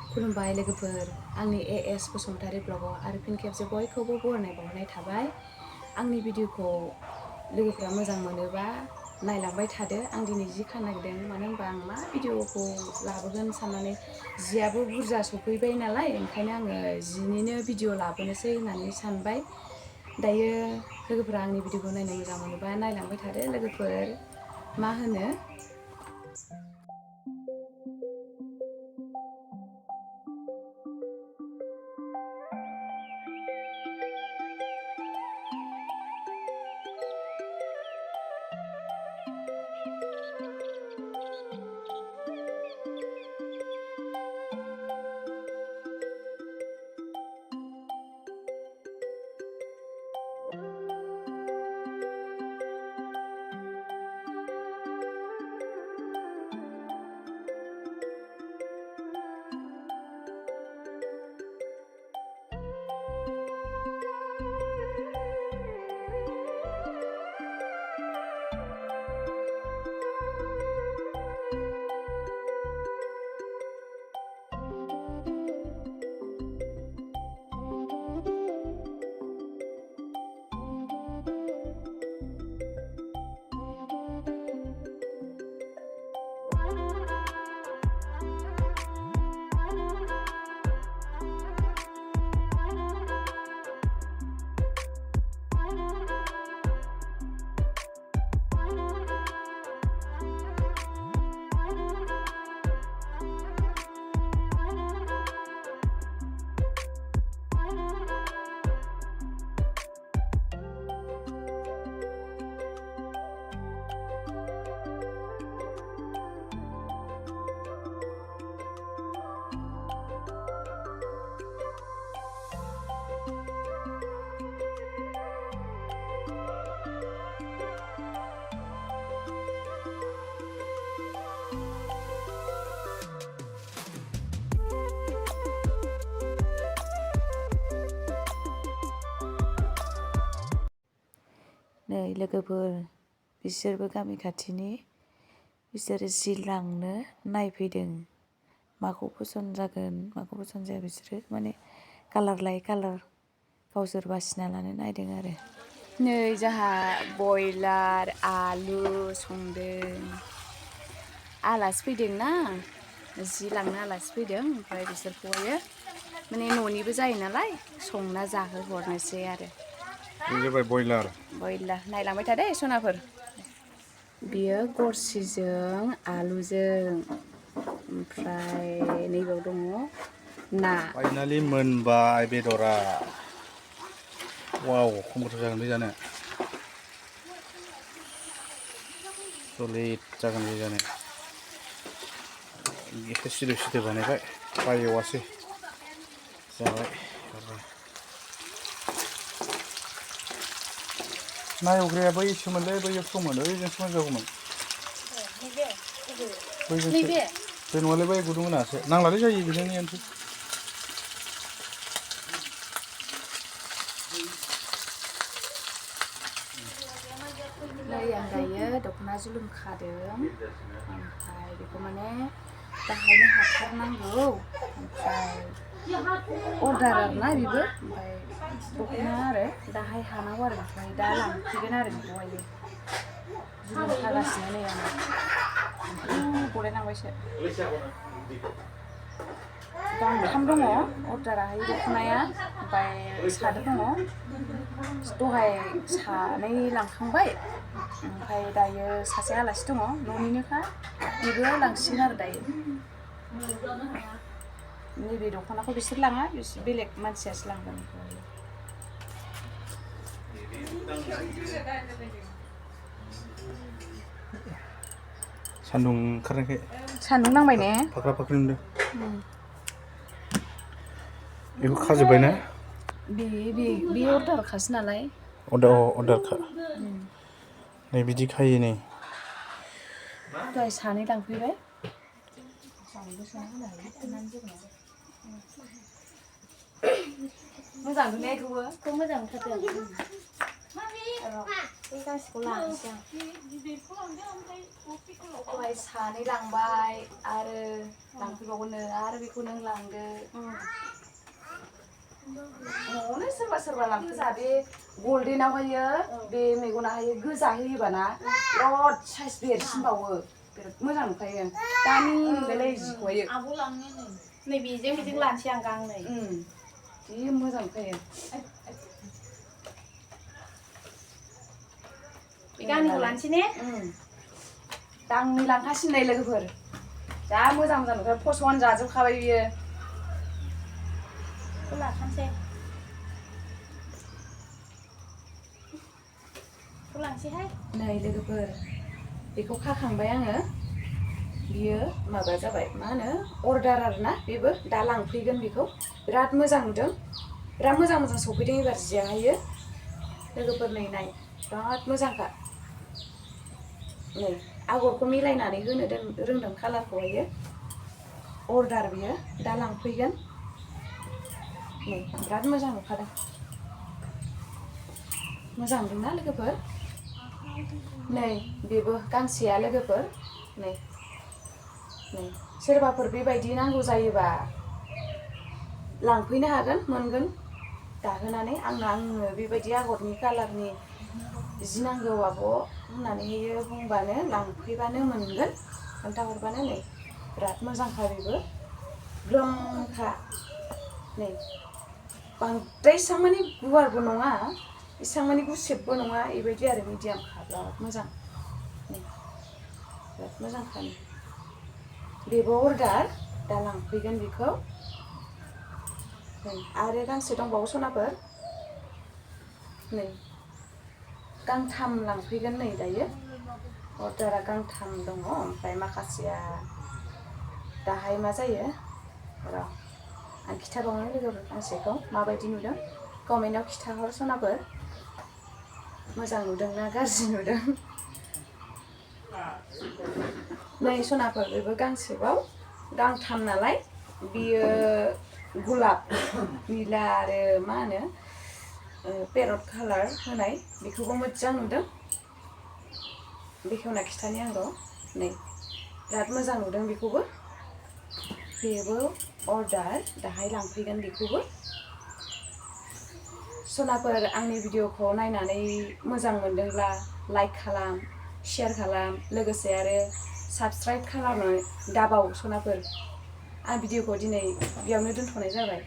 खुलुमबाय लोगोफोर आंनि एएस बसुमतारी ब्लगाव आरो फिन खेबसे बयखौबो बरायनाय बावहरनाय थाबाय। आंनि भिडिअखौ लोगोफोरा मोजां मोनोबा नायलांबाय थादो। आं दिनै जि खानो नागिरदों, मानो होनबा आं मा भिडिअखौ लाबोगोन साननानै जियाबो बुरजा सफैबाय नालाय, ओंखायनो आङो जिनिनो भिडिअ लाबोनोसै होननानै सानबाय। दायो लोगोफोरा आंनि भिडिअखौ नायनो मोजां मोनोबा नायलांबाय थादो लोगोफोर। मा होनो नै लोगोफोर, बिसोरबो गामि खाथिनि, बिसोरो जि लांनो नायफैदों। माखौ पसन्द जागोन माखौ पसन्द जाया बिसोरो माने कालार लायै कालार गावसोर बासिना लानो नायदों आरो। नै जाहा बयलार आलु संदों। आलासि फैदों ना, जि लांनो आलासि फैदों, ओमफ्राय बिसोरखौहायो माने न'निबो जायो नालाय संना जाहोहरनोसै आरो। जाबाय बयलार नायलांबाय था दे सनाफोर। बियो गरसिजों आलुजों, ओमफ्राय नैबाव दङ ना। फाइनालि मोनबाय बेदरा। वाव, खमफोर जागोन बे जानो। सलिड जागोन बे जानो। एसे सिदोब सिदोब बानायबाय, फ्राय एवासै जाबाय। ना एवग्राया बैसोमोनलै, बैयाव दंमोन, ओइजोंसो मोनजागौमोन। बैजोंसो बे नङालै, बै गुदुं गोनाङासो नांलालै, जायो बेजोंनियानोसै। नै आं दायो दख'ना जुलुम खादों, ओमफ्राय बेखौ माने दाहायनो हाथारनांगौ, ओमफ्राय अर्डार आरोना बेबो, ओमफ्राय दख'ना आरो दाहाय हानांगौ आरो, ओमफ्राय दा लांफैगोन आरो बेखौहायो। जुलुम खागासिनो नै आङो। गलायलांबायसो। गांथाम दङ अर्डाराहाय दख'नाया, ओमफ्राय सादोर दङ। दहाय सानै लांखांबाय, ओमफ्राय दायो सासे आलासि दङ न'निनोखा, बेबो लांसिगोन आरो दायो। नैबे दख'नाखौ बिसोर लाङा, बेलेग मानसियासो लांगोन बेखौहाय। सान्दुं ओंखारनायखाय सान्दुं नांबाय ने? फाख्रा फाख्रि नुदों। बेखौ खाजोब्बाय ना? बे अर्डारखासो नालाय। अर्डारखा। नै बिदि खायो नै। दहाय सानै लांफैबाय। मोजां नुनाया इखौबो मोजां नुथारदों। बे गांसेखौ लानोसै आं दहाय सानै लांबाय आरो लांफैबावगोननो आरो बेखौ नों लांदो न'आवनो सोरबा सोरबा लांफैजा बे गल्डेनावहायो बे मेगनाहायो गोजा होयोबाना बिराद साइज देरसिनबावो बिराद मोजां नुखायो दानि नुलायलाय जिखौहायो आब' लांनो नै बेजों बेजों लानोसै आं गांनै जि मोजां नुखायो बे गांनैखौ लानोसै ने गांनै लांखासिन नै लोगोफोर जा मोजां मोजां नुखायो फसन जाजोबखाबाय बियो बेखौ लाखानोसै बेखौ लांसैहाय नै लोगोफोर बेखौ खाखांबाय आङो बियो माबा जाबाय मा होनो अर्डार आरोना बेबो दा लांफैगोन बेखौ बिराद मोजां नुदों बिराद मोजां मोजां सफैदों एबार जियाहायो लोगोफोर नै नाय बिराद मोजांखा नै आगरखौ मिलायनानै होनो रोंदों कालारखौहायो अर्डार बियो दा लांफैगोन नै बिराद मोजां नुखादों मोजां नुदोंना लोगोफोर नै बेबो गांसेया लोगोफोर नै नै सोरबाफोर बेबायदि नांगौ जायोबा लांफैनो हागोन मोनगोन दाहोनानै आंनो बेबायदि आगरनि कालारनि जि नांगौ आब' होननानै बुंबानो लांफैबानो मोनगोन खोन्थाहरबानो नै बिराद मोजांखा बेबो ग्रोमखा नै बांद्राय इसां मानि गुवारबो नङा इसां मानि गुसेबबो नङा बेबायदि आरो मिडियामखा बिराद मोजां नै बिराद मोजांखा बेबो अर्डार दा लांफैगोन बेखौ नै आरो गांसे दंबावो सनाफोर नै गांथाम लांफैगोन नै दायो अर्डारा गांथाम दङ ओमफ्राय माखासेया दाहाय मा जायो र' आं खिथाबावनो लोगोफोर गांसेखौ माबायदि नुदों कमेन्टआव खिथाहर सनाफोर मोजां नुदोंना गाज्रि नुदों नै सनाफोर बेबो गांसेबाव गांथाम नालाय बियो गलाब निला आरो मा होनो पेरट कालार होनाय बेखौबो मोजां नुदों बेखेवना खिथानि आं र' नै बिराद मोजां नुदों बेखौबो बेबो अर्डार दाहाय लांफैगोन बेखौबो सनाफोर आंनि भिडिअखौ नायनानै मोजां मोनदोंब्ला लाइक खालाम शेयार खालाम लोगोसे आरो साबस्क्राइब खालामनो दाबाव सनाफोर आं भिडिअखौ दिनै बेयावनो दोनथ'नाय जाबाय